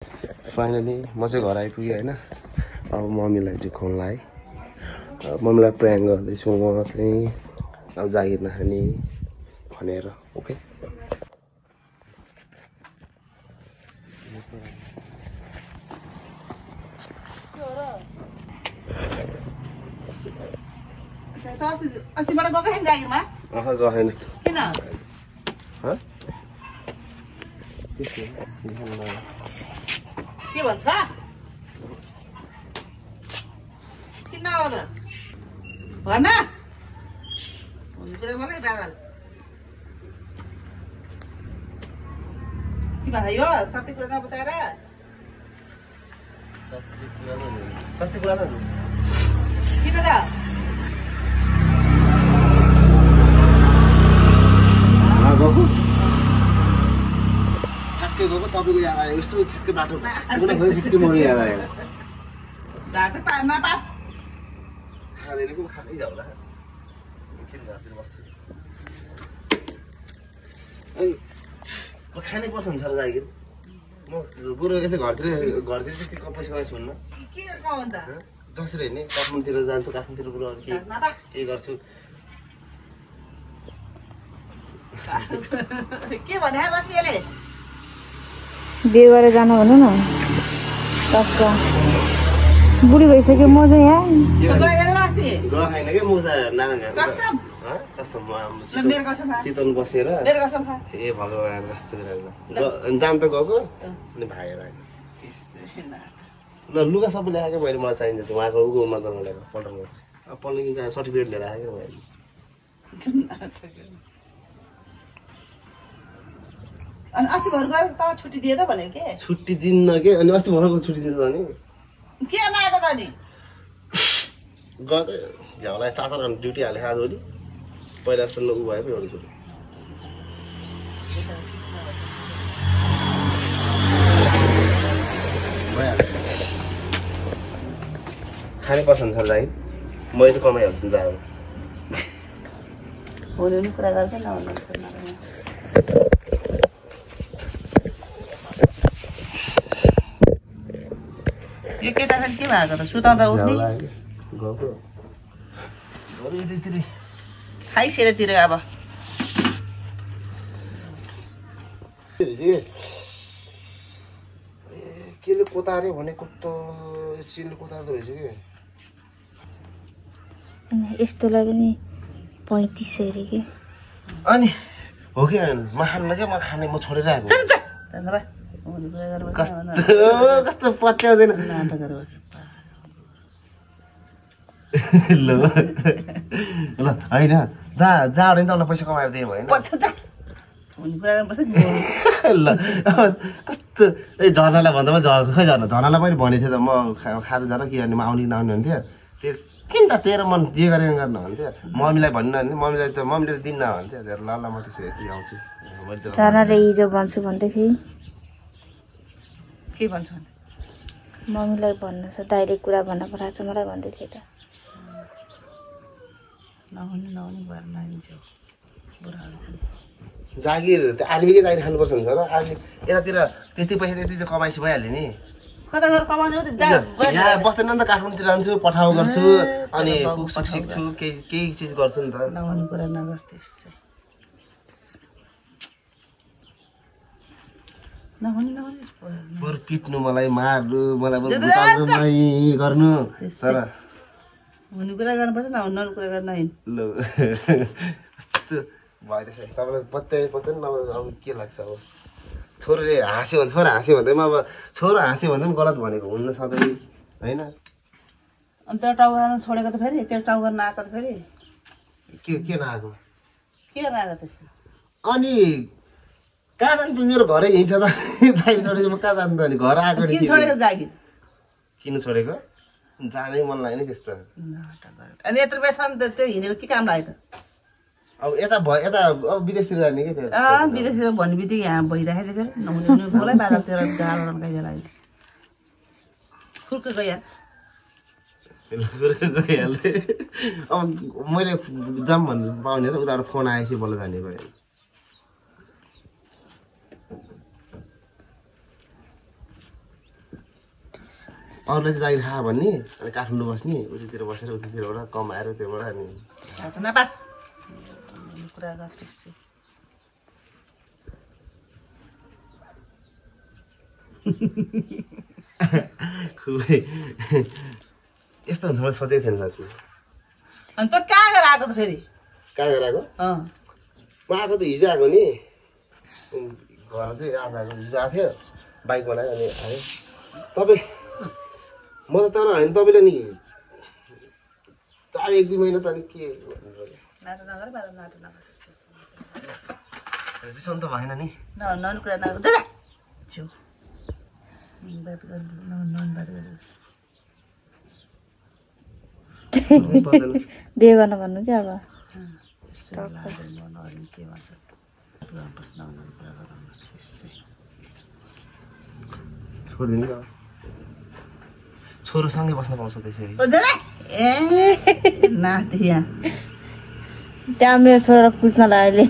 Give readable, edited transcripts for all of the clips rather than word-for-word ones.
Finally म चाहिँ घर आइपुगेँ होइन। अब मम्मीलाई चाहिँ खुवाउनुलाई मम्मीलाई प्र्याङ्क गर्दैछु म चाहिँ अब जागिर नखाने भनेर। ओके अस्तिबाट गएको छैन जागिरमा? गएन। किन? के भन्छ? किन आउँदा? भन कुरा मलाई बादल के भयो? सत्य कुरा नबताएर सत्य कुरा त किन त? गएको ठ्याक्कै गएको तपाईँको याद आयो। यस्तो ठ्याक्कै बाटो छुट्टी मर्नु याद आयो। भात चाहिँ नपात खाँदैन पो खाँदै जाउँला एकछिन घरतिर बस्छु। खानै पर्छ नि सर जागिर। म बरु यतै घरतिर त्यति पैसा गएछु हुन्न के गर्छौ अन्त? जसरी होइन काठमाडौँतिर जान्छु, काठमाडौँतिर बरु अरू केही गर्छु। के भने रश्मिले बिहे गरेर जानु भन्नु न। टक्क बुढी भइसक्यो म चाहिँ यहाँ गएन कि म चितवन बसेर ए भगवान् कस्तो जान त गएको अनि भागेर आयो। ल लुगा सबै ल्याएको मैले मलाई चाहिन्छ त्यो उहाँको उको मतलब ल्याएको पल्टाउनु पल्ट किन्छ सर्टिफिकेट लिएर आएको मैले। अनि अस्ति भर गएर त छुट्टी दिए त भनेको के? छुट्टी दिन्न के अनि अस्ति भरको छुट्टी दिन्छ नि के नआएको त नि? गएको झ्याउलाई 4 घन्टा ड्युटी हालेको आजभोलि। पहिला जस्तो उ भयो पो एउटा कुरो। खानै पर्छ नि सर जागिर। मैले त कमाइहाल्छु नि जागिर। हुनु कुरा गर्छ नहुनु यो केटाखेरि के भएको त? सुताउँदा उठ्ने खाइसेरतिर अब केले कोतारे भनेको त चिलले कोतार्दो रहेछ कि। यस्तोलाई पनि 3500 अरे कि। अनि हो कि माखानमा क्या म खाने म छोडेर आएको। कस्तो पत्याउँदैन ल ल होइन जहाँबाट नि तपाईँलाई पैसा कमाएर दिएँ भयो ल कस्तो ए झर्नालाई भन्दा खै झर्नालाई पनि भनेको थियो त म खाँदा झर के गर्ने म आउने नआउने हुन्थ्यो। त्यो किन त तेरो मन जे गरेर गर्न भन्थ्यो। मम्मीलाई भन्नु भने मम्मीले त दिन्न भन्थ्यो। ल ल म त्यसो यति आउँछु झरनाले हिजो भन्छु भन्दै थिएँ। के भन्छ मम्मीलाई भन्नु छ डाइरेक्ट कुरा भन्न पठाएको छ मलाई भन्दै थियो त। नहुने भएर नहिन्छ जागिर त्यो आर्मीकै जागिर खानुपर्छ नि सर। आर्मी यतातिर त्यति पैसा त्यति चाहिँ कमाइसी भइहाल्यो नि। कता गएर कमाउने हो त? यहाँ बस्दैन नि त काठमाडौँतिर जान्छु पठाउ गर्छु अनि कुकसुक सिक्छु केही चिज गर्छु नि त। नहुने कुरा नगर त्यसै बरु पिट्नु मलाई मार्नु मलाई गर्नु तर हुने कुरा गर्नुपर्छ नहुने कुरा गर्न ल कस्तो भयो त्यसो तपाईँलाई पत्याइ नभए अब के लाग्छ? अब छोरोले हाँस्यो भने छोरा हाँस्यो भन्दैमा अब छोरो हाँस्यो भन्दा पनि गलत भनेको हुन्न सधैँ होइन। अनि त्यो टाउको छोडेको त फेरि त्यो टाउको नआएको त फेरि के नआएको के नआएको त्यसो? अनि कहाँ जानु मेरो घरै यहीँ छ त जागिर छोडेको म कहाँ जानु त अनि घर आएको किन छोडेको जागिर? किन छोडेको जानै मन लाग्यो नि त्यस्तो। अनि यत्रो बेलासम्म त त्यो हिँडेको के काम लाग्यो त? अब यता अब विदेशतिर जाने कि त्यो विदेशतिर भन्ने बित्तिकै यहाँ भइरहेको छ क्या नहुने बोलाइ बाजारतिर गाह्रो रन्काइ लाग्यो फुर्को गइहाल्यो। अब मैले जाऊँ भन्नु पाउने र उताबाट फोन आएपछि बल्ल जाने भयो। अरूले चाहिँ जागिर खा भन्ने अनि काठमाडौँ बस्ने उतितिर बसेर उतितिरबाट कमाएर त्योबाट अनि कुरा गर्दैछु यस्तो हुन्छ मैले सोचेको थिएन साँच्ची अनि त कहाँ गएर आएको त फेरि कहाँ गएर आएको म आएको त हिजो आएको नि घर चाहिँ आज आएको हिजो आएको थियो बाइक बनायो अनि आयो तपाईँ म त तर होइन तपाईँले नि चार 1-2 महिना त अनि के नाटो नगर बाबा नाटो नगर रिसाउनु त भएन नि ननु कुरा नगर छु बात गर्नु नन बात गर्नु बिहे गर्न भन्नु कि अब छोडिदिनु नि छोरोसँगै बस्न पाउँछ त्यसरी नाति यहाँ त्यहाँ मेरो छोरा पुज्नलाई अहिले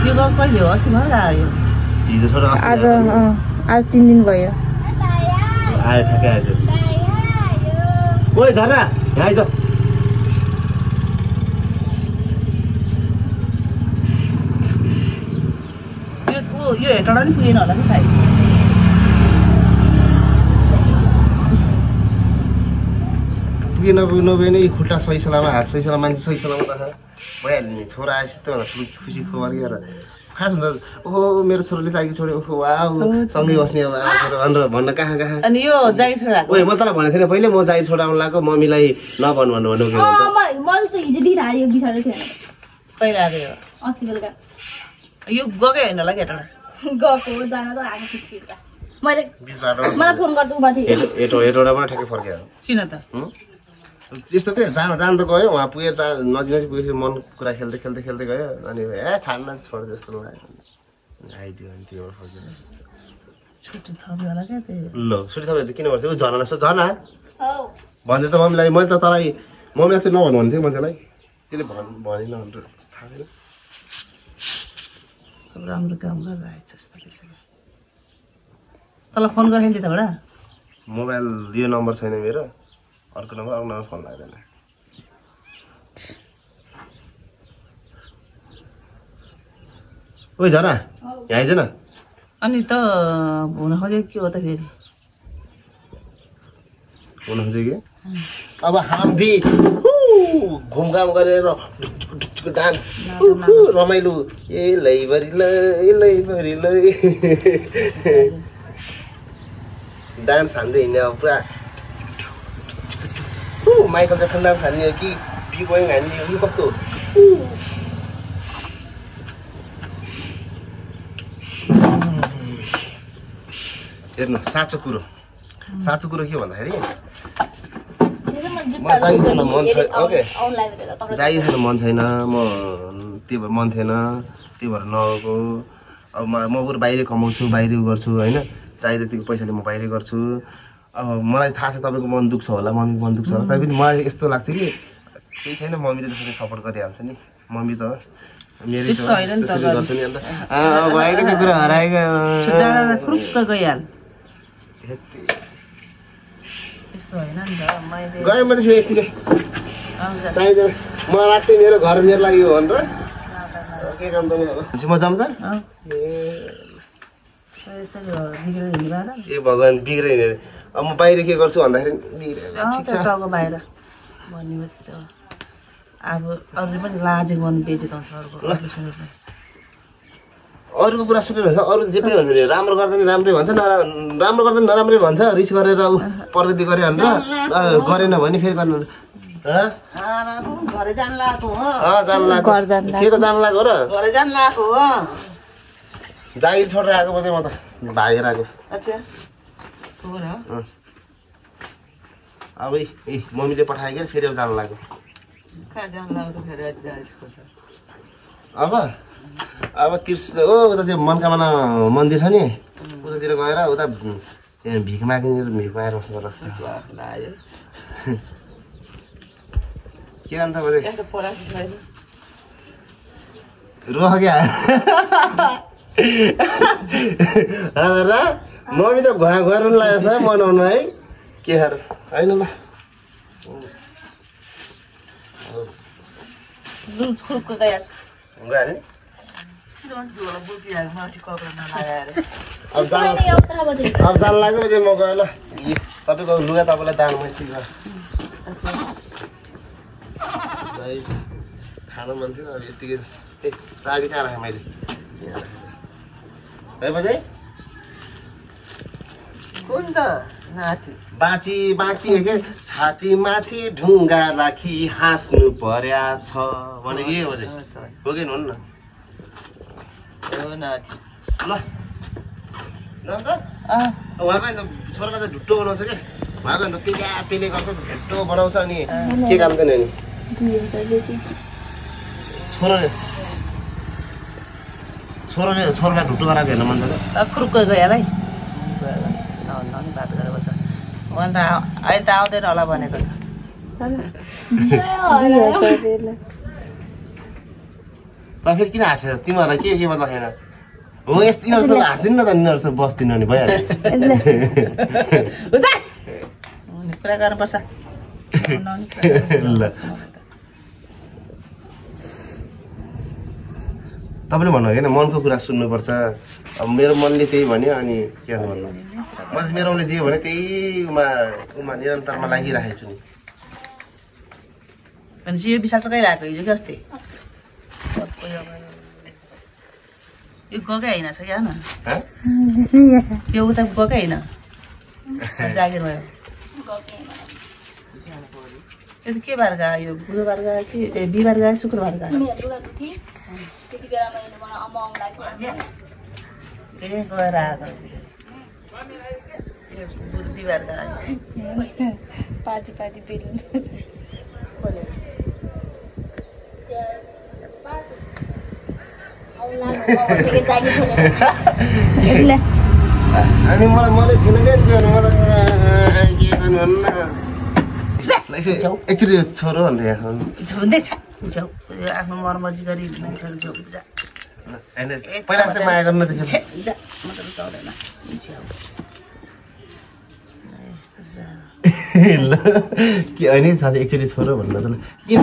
यो कहिले हो अस्ति भएर आयो हिजो छोरा आज 3 दिन भयो आयो ठ्याक्कै आयो ओइ झना यहाँ आइज यो हेटौँडा नि पुगेन होला कि सायद पुगे नपुगे नै खुट्टा सही सलामा हात सही सलामा मान्छे सही सलामा त भइहाल्यो नि छोरा आएपछि त ठुलो खुसी खबर के खास हुन्छ ओहो मेरो छोराले जागिर छोड्यो ओहो वाउ सँगै बस्ने अब भनेर भन्न कहाँ अनि यो जागिर छोडा ओइ म तँलाई भनेको थिएन पहिले म जागिर छोडाउनु लागेको मम्मीलाई नभन्नु भन्नु के भन्छ मैले त हिजो दिन आयो बिसाडे थिएन पहिला आयो अस्ति बेलुका यो गएकै होइन होला केटा गएको जान त आएको थिएँ मैले मलाई फोन गर्दै उमा थिएँ एटोडाबाट ठ्याक्कै फर्क्यो किन त त्यस्तो के जान त गयो उहाँ पुगे नजिक पुगेपछि मन कुरा खेल्दै गयो अनि छाड्न छोड्यो जस्तो लाग्यो आइदियो अनि त्योबाट फर्क्यो छुट्टी थप्यो होला क्या त्यो ल छुट्टी थप्यो किन गर्थ्यो झना झना भन्दै त मम्मीलाई मैले त तँलाई मम्मीलाई चाहिँ नभन्नु भन्थेँ मान्छेलाई त्यसले भनेन भनेर थाहा छैन राम्रो काम गरेर आएछ जस्तो त्यसो तँलाई फोन गरेँ नि त्यताबाट मोबाइल यो नम्बर छैन मेरो अर्को नम्बर फोन लाग्दैन ओइ झरा यहाँ आइज न अनि त हुन खोजेको के हो त फेरि हुन खोजेको अब हामी घुमघाम गरेर डान्स रमाइलो ए लैभरि लै डान्स हान्दै हिँड्ने अब पुरा माइकल ज्याक्सन डान्स हान्ने हो कि बी बोइङ हान्ने हो कि कस्तो हेर्नु साँचो कुरो के भन्दाखेरि म जागिर खान मन छैन ओके जागिर खान मन छैन म त्यो भएर मन थिएन त्यो भएर नगएको अब म बरु बाहिरै कमाउँछु बाहिरै गर्छु होइन जागिर यतिको पैसाले म बाहिरै गर्छु अब मलाई थाहा छ तपाईँको मन दुख्छ होला मम्मीको मन दुख्छ होला तैपनि मलाई यस्तो लाग्थ्यो कि केही छैन मम्मीले त्यसरी सपोर्ट गरिहाल्छ नि मम्मी त मेरै गर्छ नि अन्त भएको त्यो कुरा हराएको गइहाल त्यस्तो होइन नि त मैले गएँ म त्यसमा यतिकै चाहिँदैन मलाई लाग्थ्यो मेरो घर मेरो लागि हो भनेर के काम त नि अब म जाऊँ त ए भगवान् बिग्रे हिँडेर अब म बाहिर के गर्छु भन्दाखेरि बाहिर भन्ने अब अरूले पनि लाजे मन बेचिताउँछ अरूको कुरा सुनेर भन्छ अरू जे पनि भन्छ राम्रो गर्दा नि राम्रै भन्छ राम्रो गर्दा नि नराम्रै भन्छ रिस गरेर प्रगति गरे भनेर गरेन भने फेरि गर्नु घरै जानु लागेको हो के को जानु लागेको र घरै जानु लागेको हो जागिर छोडेर आएको पछि म त भागेर आएको अब मम्मीले पठायो कि फेरि अब जानु लाग्यो अब तिर्स हो उता त्यो मनकामना मन्दिर छ नि उतातिर गएर उता भिख मागेर बस्नु पर्छ के अन्त रोह क्या र मम्मी त घुवा गर्नु लागेको छ बनाउनु है के होइन ल खुर्को गयो गयो नि अब जान लाग्यो चाहिँ म गएँ ल तपाईँको लुगा तपाईँलाई दान मैले ठिक खानु मन थियो अब यतिकै रागी कहाँ राखेँ मैले भएपछि कुन त नाति बाँची बाँची के छाती माथि ढुङ्गा राखी हाँस्नु पर्या छ भने के हो चाहिँ हो कि हुन्न हो नाति ल उहाँको अन्त छोराको त ढुट्टो बनाउँछ क्या उहाँको अन्त पेले गर्छ ढुट्टो बनाउँछ अनि के काम त नि छोराले छोरालाई ढुट्टो गराएको हेर्न मन छ खुर्को गयोलाई बात गरेर बस्छ अन्त अहिले त आउँदैन होला भनेको त फेरि किन हाँसेर तिमीहरूलाई के भन्दा छैन हो यस तिनीहरूसँग हाँस्दिन न त यिनीहरूसँग बस्दिन नि भइहाल्यो कुरा गर्नुपर्छ ल तपाईँले भन्नु होइन मनको कुरा सुन्नुपर्छ अब मेरो मनले त्यही भन्यो अनि के भन्नु म मेरो मनले जे भन्यो त्यहीमा निरन्तरमा लागिराखेको छु नि भनेपछि यो विशाल कहिले आएको हिजो कि अस्ति यो गएकै होइन छ क्या न यो उता गएकै होइन जागिर भयो यो त के बार गयो यो बुधबार गयो कि बिहिबार गयो शुक्रबार गयो गएर आएको बिहिबार गयो पार्टी बेलुन अनि मलाई थिएन क्या मलाई के गर्नुहुन्न एकचोटि छोरो भनेर हुँदैछ आफ्नो मर्मर्जी गरी पहिला चाहिँ माया गर्नु मतलब चल्दैन ल के होइन साथी एकचोटि छोरो भन्नु त किन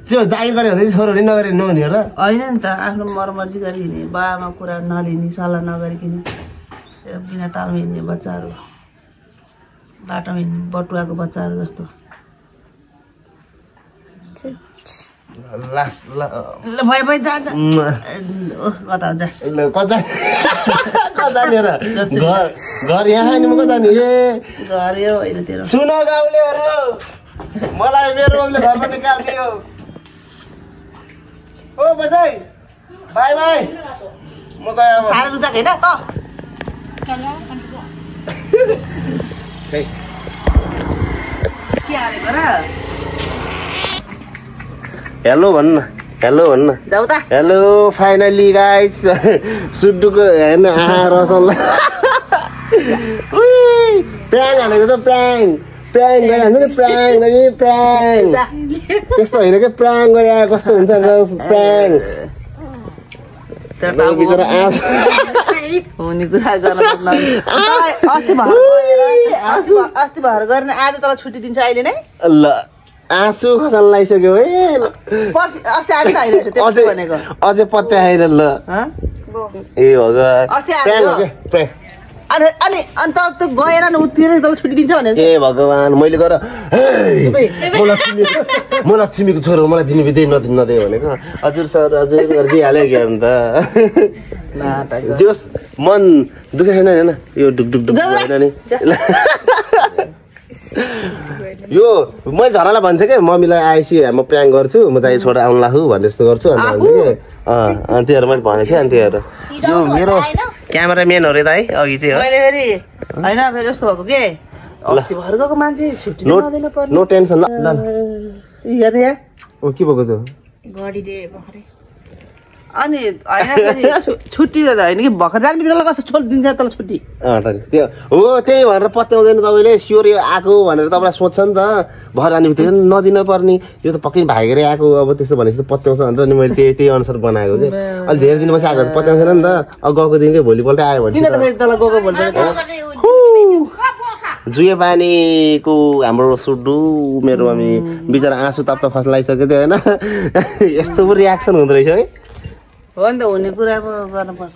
त्यो जागिर गऱ्यो भने छोरो नि नगरे नहुने हो र होइन नि त आफ्नो मर्मर्जी गरी हिँड्ने बाबामा कुरा नलिने सल्लाह नगरिकन बिना तालमा हिँड्ने बच्चाहरू बाटोमा हिँड्ने बटुवाको बच्चाहरू जस्तो लास्ट ल भए जा कता जा कतानिर घर यहाँ नि म कता नि घर यो होइन तेरो सुन गाउँलेहरू मलाई मेरो बाबुले घरमा निकालिदियो ओ बजाइ बाई बाई म गएँ साह्रो रुचाएको होइन त के हालेको र हेलो भन्न जाऊ त हेलो फाइनली गाइस सुड्डुको हेर्न रसल्ला प्याङ हालेको त प्याङ गरिहाल्छ नि प्याङ त्यस्तो होइन कि प्याङ गरे कस्तो हुन्छ प्याङ हुने कुरा गर्न अस्ति भएर गर्ने आज तँलाई छुट्टी दिन्छ अहिले नै ल आँसु खसाल लागिसक्यो है अस्ति आज त भनेको अझै पत्ता आएर ल ए भगवान् अनि त गएर उत्तिर तँलाई छुट्टी दिन्छ भने ए भगवान् मैले गएर म लक्ष्मीको छोरो मलाई दिनु बित्दै नदिए भनेको हजुर सर हजुर दिइहाल्यो क्या अन्त जोस् मन दुःख छैन होइन यो ढुकढुक भएन नि यो मैले झरालाई भन्छु क्या मम्मीलाई आएपछि म प्याङ गर्छु म चाहिँ छोरा आउनु लाग्छु भन्ने जस्तो गर्छु अन्त भन्छ कि अनि त्योहरू मैले भनेको थिएँ अनि त्योहरू यो मेरो क्यामेराम्यान हो रे त है अघि चाहिँ मैले फेरि होइन फेरि यस्तो भएको के अस्ति भएर गएको मान्छे छुट्टी नदिनु पर्ने नो टेन्सन ल हेर्दै ओ के भएको थियो अनि होइन छुट्टी त होइन कि भर्खर जाने बित्तिकै कस्तो छोडिदिन्छ तल छुट्टी त्यो हो त्यही भनेर पत्याउँदैन तपाईँले स्योर यो आएको भनेर तपाईँलाई सोध्छ नि त भर जाने बित्तिकै नदिन पर्ने यो त पक्कै भागेरै आएको अब त्यस्तो भनेपछि त पत्याउँछ भनेर नि मैले त्यही अनुसार बनाएको कि अहिले धेरै दिनपछि आएको पत्याउँदैन नि त अब गएको दिनकै भोलिपल्ट आयो भने जुये पानीको हाम्रो सुड्डु मेरो मम्मी बिचरा आँसु तप्त खस लगाइसकेको थियो होइन यस्तो पो रियाक्सन हुँदो रहेछ है हो नि त हुने कुरा पो गर्नुपर्छ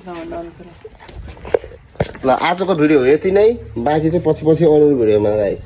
ल आजको भिडियो यति नै बाँकी चाहिँ पछि अरू भिडियोमा राइस